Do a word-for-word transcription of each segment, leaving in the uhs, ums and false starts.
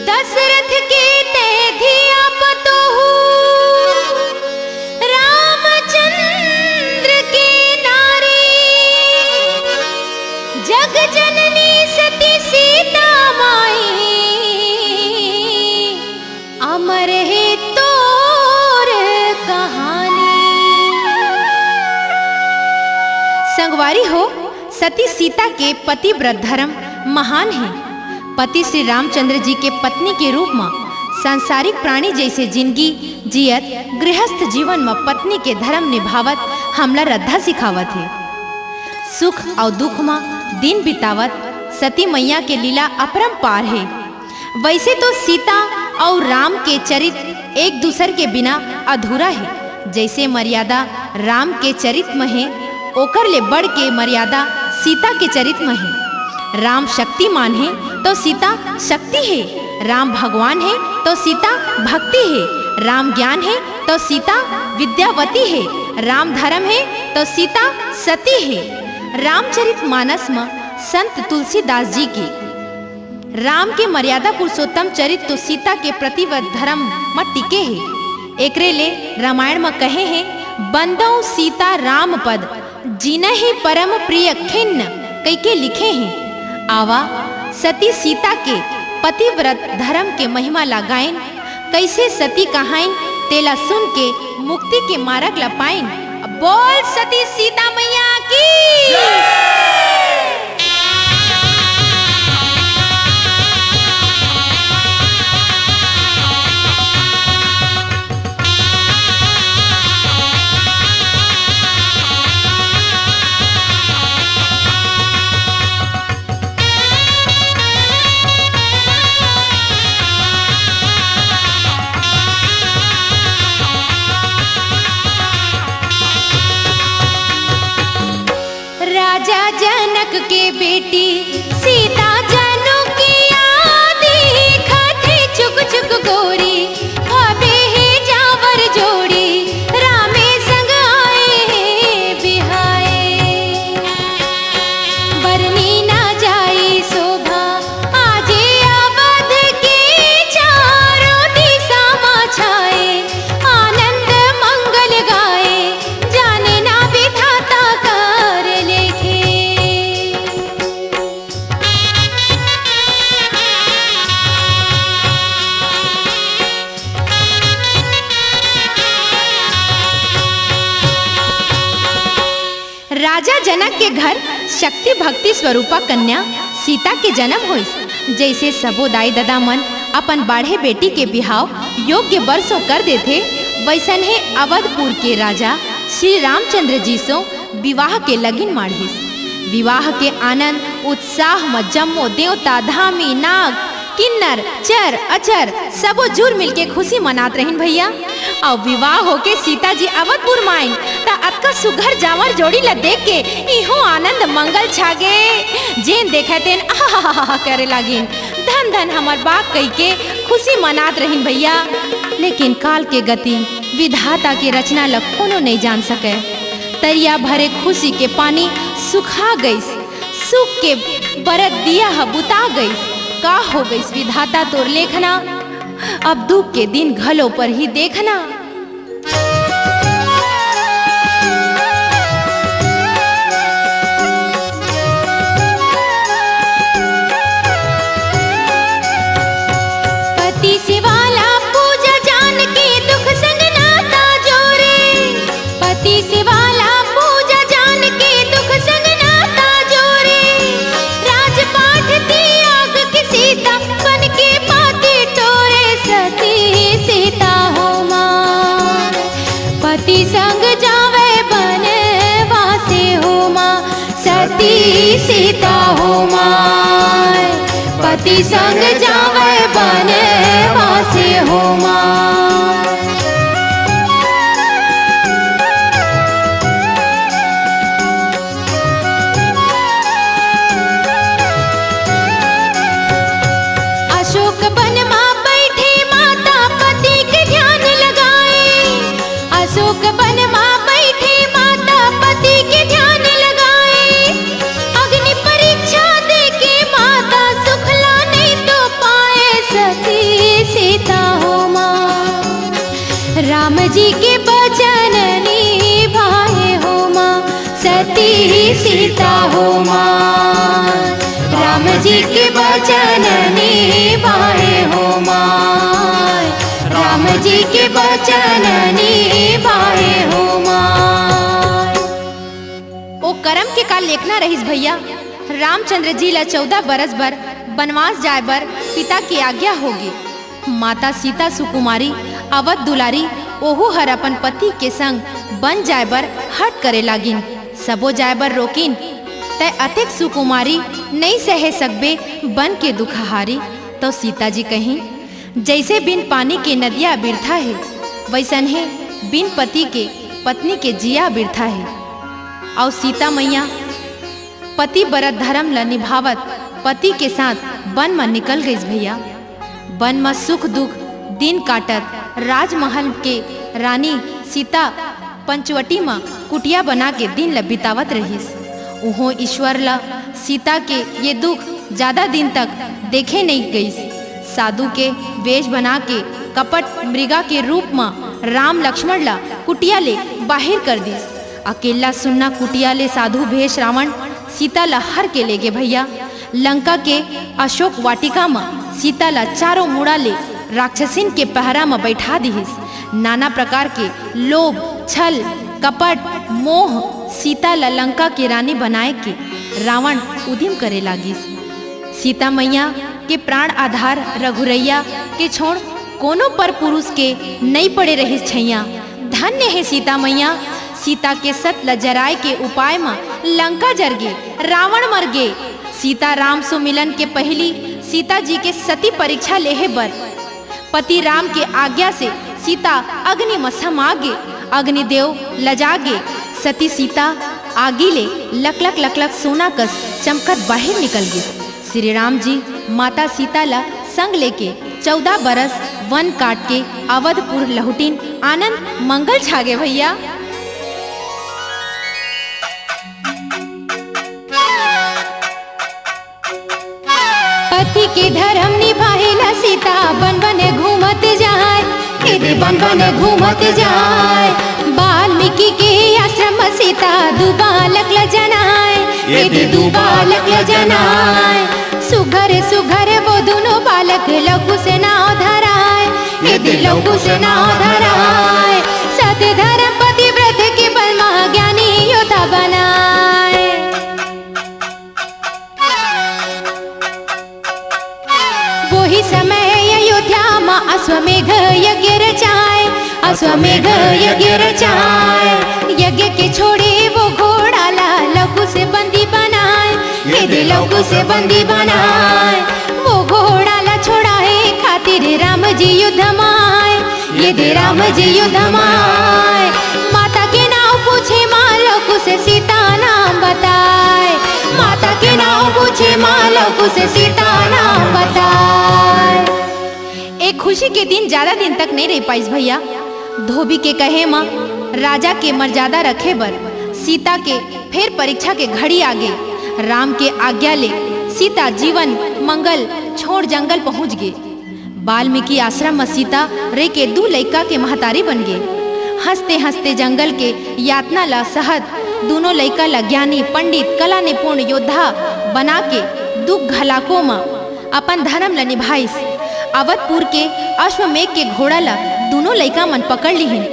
दशरथ के ते धिया पतोहू, रामचंद्र के नारी, जग जननी सती सीता माई, अमर हे तोर कहानी। संगवारी हो, सती सीता के पतिव्रत धर्म महान हे। पति श्री रामचंद्र जी के पत्नी के रूप म सांसारिक प्राणी जैसे जिंदगी जियत गृहस्थ जीवन म पत्नी के धर्म निभावत हमला रद्धा सिखावत हे। सुख अउ दुख म दिन बितावत सती मैया के लीला अपरंपार हे। वैसे तो सीता अउ राम के चरित एक दूसर के बिना अधूरा हे। जैसे मर्यादा राम के चरित म हे, ओकर ले बढ़ के मर्यादा सीता के चरित म हे। राम शक्तिमान हे तो सीता शक्ति हे, राम भगवान हे तो सीता भक्ति हे, राम ज्ञान हे तो सीता विद्यावती हे, राम धर्म हे तो सीता सती हे। रामचरित मानस म संत तुलसीदास जी के राम के मर्यादा पुरुषोत्तम चरित तो सीता के प्रतिव्रत धर्म म टिके हे। एकरे ले रामायण म कहे हे, "बंदौ सीता राम पद, जिनहि परम प्रिय खिन्न" कहिके लिखे हे। आवा, सती सीता के पतिव्रत धर्म के महिमा ला गाइन, कैसे सती कहाइन, तेला सुन के मुक्ति के मार्ग ला पाइन। बोल सती सीता मैया की। राजा जनक के बेटी सीता जनु की आदि, खाथे चुक चुक गोरी, खाबे हे जावर जोड़ी, रामे संग आए हे बिहाए। बरनी ना जाई शोभा, आजे अवध के चारों दिशा मा छाए, आनंद मंगल गाए, जाने ना विधाता कर लेखे। राजा जनक के घर शक्ति भक्ति स्वरूपा कन्या सीता के जन्म होइस। जैसे सबो दाई ददा मन अपन बाढ़े बेटी के बिहाव योग्य बर सो कर देथे, वैसनहे अवधपुर के राजा श्री रामचंद्र जी सो विवाह के लगिन माढ़िस। विवाह के आनंद उत्साह म जम्मो देवता, धामी, नाग, किन्नर, चर, अचर सबो जुर मिलके खुशी मनात रहिन भैया। अउ विवाह होके सीता जी अवधपुर म आइन, त अतका सुघर जांवर जोड़ी ल देख के इहों आनंद मंगल छा गे। जेन देखय तेन आहाहाहा करे लागिन, "धन धन हमर बाग" कहिके खुशी मनात रहिन भैया। लेकिन काल के गति, विधाता के रचना ल कोनो नइ जान सकय। तरिया भरे खुशी के पानी सुखा गइस, सुख के बरत दिया ह बुता गइस। का हो गइस विधाता तोर लेखना, अब दुख के दिन घलो परही देखना। पति शिवाला पूजा जान के दुख संग नाता जोरे। पति शिवाला पूजा जान के दुख संग नाता जोरे। राजपाट त्याग के सीता बन के पाती टोरे। सती सीता होमा, पति संग जावे बनवासे होमा। सती सीता होमा, पति संग जावे बनवासे होमा। अशोक बन मा बैठे माता पति के ध्यान लगाए। अशोक बन मा बैठे माता पति के ध्यान लगाए। अग्नि परीक्षा दे के माता सुखला नहीं तो पाए। सती सीता हो माय, राम जी के बचन निभाए हो माय, राम जी के बचन निभाए हो माय। ओ करम के का लेखना रहिस भैया, रामचंद्र जी ला चौदह बरस बर बनवास जाय बर पिता के आज्ञा होगे। माता सीता सुकुमारी, अवध दुलारी, ओहू हर अपन पति के संग बन जाय बर हठ करे लागिन। सबो जाय बर रोकिन, "तै अतेक सुकुमारी, नइ सहे सकबे बन के दुखहारी।" तौ सीता जी कहिन, "जइसे बिन पानी के नदिया बिरथा हे, वइसनहे बिन पति के पत्नी के जिया बिरथा हे।" अउ सीता मैया पतिव्रत धरम ल निभावत पति के साथ बन म निकल गईस भैया। बन म सुख दुख दिन काटत राजमहल के रानी सीता पंचवटी म कुटिया बना के दिन ल बितावत रहिस। उहों ईश्वर ल सीता के ये दुख जादा दिन तक देखे नइ गईस। साधु के वेश बना के कपट मृगा के रूप म राम लक्ष्मण ल कुटिया ले बाहिर कर दिस। अकेल्ला सुन्ना कुटिया ले साधु भेष रावण सीता ल हर के लेगे भैया। लंका के अशोक वाटिका म सीता ल चारों मुड़ा ले राक्षसिन के पहरा म बइठा दिहिस। नाना प्रकार के लोभ, छल, कपट, मोह सीता ल लंका के रानी बनाए के रावण उदिम करे लागिस। सीता मैया के प्राण आधार रघुरैया के छोड़ कोनो पर पुरुष के नइ पड़े रहिस छैया। धन्य हे सीता मैया, सीता के सत ल जराए के उपाय म लंका जरगे, रावण मरगे। सीता राम सो मिलन के पहिली सीता जी के सती परीक्षा लेहे बर पति राम के आज्ञा से सीता अग्नि म समा गे। अग्निदेव लजा गे। सती सीता आगी ले लकलक लकलक सोना कस चमकत बाहिर निकल गिस। श्री राम जी माता सीता ला संग लेके चौदह बरस वन काट के अवधपुर लहुटिन। आनंद मंगल छागे भैया। पति के धर्म निभाए ला सीता बन बन घूमत जाए, एदे बन बन घूमत जाए। वाल्मीकि के आश्रम म सीता दू बालक ल जनाए, एदे दू बालक ल जनाए। सुघर सुघर वो दुनो बालक लव कुश नाव धराए, एदे लव कुश नाव धराए। सत धर्म पतिव्रत के बल म ज्ञानी योद्धा बनाए। वही समय अयोध्या म अश्वमेघ यज्ञ रचाए, अश्वमेघ यज्ञ रचाए। यज्ञ के छोड़े वो घोड़ा ला लव कुश बंदी बनाए, एदे लव कुश बंदी बनाए। वो घोड़ा ला छोड़ाए खातिर राम जी युद्ध म आए, एदे राम जी युद्ध म आए। माता के नाव पूछे म लव कुश सीता नाम बताए, माता के नाव पूछे म लव कुश सीता नाम बताए। ए खुशी के दिन ज्यादा दिन तक नइ रह पाइस भैया। धोबी के कहे म राजा के मर्यादा रखे बर सीता के फेर परीक्षा के घड़ी आगे। राम के आज्ञा ले सीता जीवन मंगल छोड़ जंगल पहुंच गे। वाल्मीकि आश्रम म सीता रहिके दू लइका के महतारी बन गे। हंसते हंसते जंगल के यातना ला सहत दूनों लइका ला ज्ञानी, पंडित, कला निपुण, योद्धा बना के दुख घलाको म अपन धर्म ला निभाइस। अवधपुर के अश्वमेघ के घोड़ा ला दूनों लइका मन पकड़ लिहिन।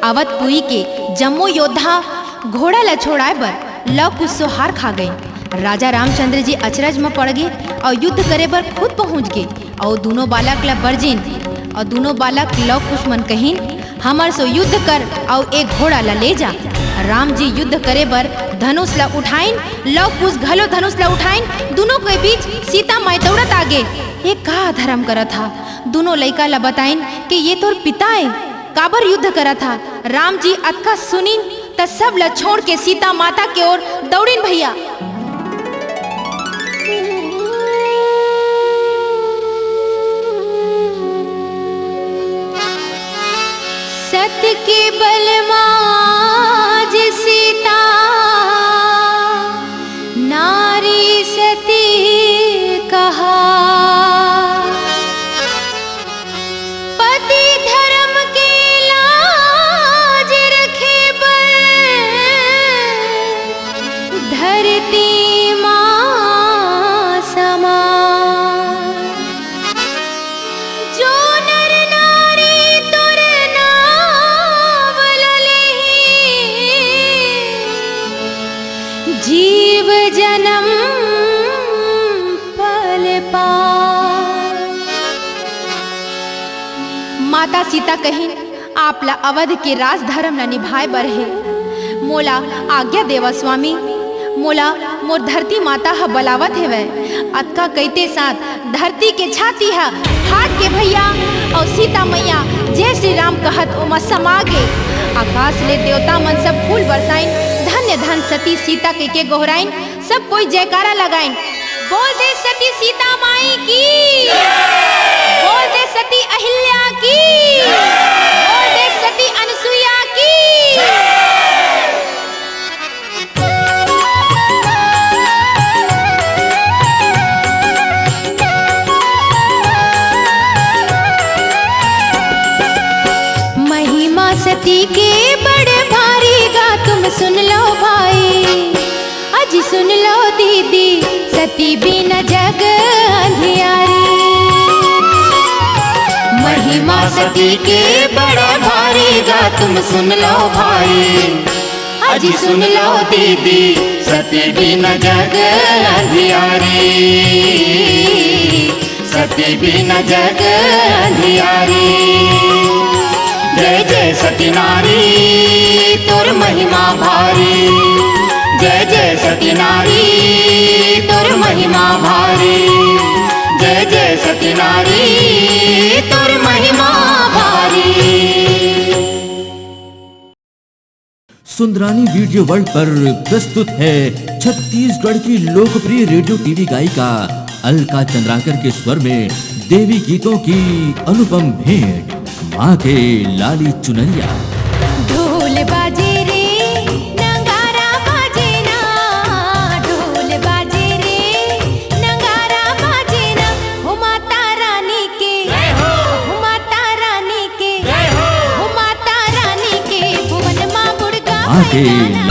अवधपुरी के जम्मो योद्धा घोड़ा ला छोड़ाए बर लव कुश सो हार खा गइन। राजा रामचंद्र जी अचरज म पड़ गे अउ युद्ध करे बर खुद पहुंच गे अउ दूनों बालक ला बरजिन अउ दूनों बालक लव कुश मन कहिन, "हमर सो युद्ध कर अउ एक घोड़ा ला ले जा।" राम जी युद्ध करे बर धनुष ला उठाइन, लव कुश घलो धनुष ला उठाइन। दूनों के बीच सीता माई दौड़त आगे, "ये का धर्म करत हा?" दूनों लइका ला बताइन कि ये तोर पिता ए, काबर युद्ध करत हा? राम जी अतका सुनिन त सब ल छोड़ के सीता माता के ओर दौड़िन भैया। सत के बल माज सीता नारी सती कहा। पति धर्म के लाज रखे बर, माता सीता कहिन, "आप ला अवध के राजधर्म ला निभाए बर हे। मोला आज्ञा देवा स्वामी, मोला मोर धरती माता ह बलावत हेवय।" अतका कहिते साथ धरती के छाती ह फाट के भैया अउ सीता मैया जय श्री राम कहत ओमा समा गे। आकाश ले देवता मन सब फूल बरसाइन, "धन्य धन सती सीता" कहिके गोहराइन। सब कोई जयकारा लगाइन, "बोल दे सती सीता माई की, बोल दे सती अहिल्या की, बोल दे सती अनसुईया की।" महिमा सती के बड़ भारी गा तुम सुन लो भाई, अजी सुन लो दीदी, सती बिना जग अंधियारी। महिमा सती के बड़ा भारी गा तुम सुन लो भाई, अजी सुन लो दीदी, सती बिना जग अंधियारी। सती बिना जग अंधियारी। जय जय सती नारी तोर महिमा भारी। जय जय सती नारी तोर महिमा भारी। जय जय सती नारी तोर महिमा भारी। सुंदरानी वीडियो वर्ल्ड पर प्रस्तुत है छत्तीसगढ़ की लोकप्रिय रेडियो टीवी गायिका अलका चंद्राकर के स्वर में देवी गीतों की अनुपम भेंट, माँ के लाली चुनरिया। ढोल बाजे रे, नगारा बाजे ना, ढोल बाजे रे, नगारा बाजे ना, हो माता रानी के, हो माता रानी के, हो माता रानी के, भुवन माँ बुड़गा माँ के भैया ना।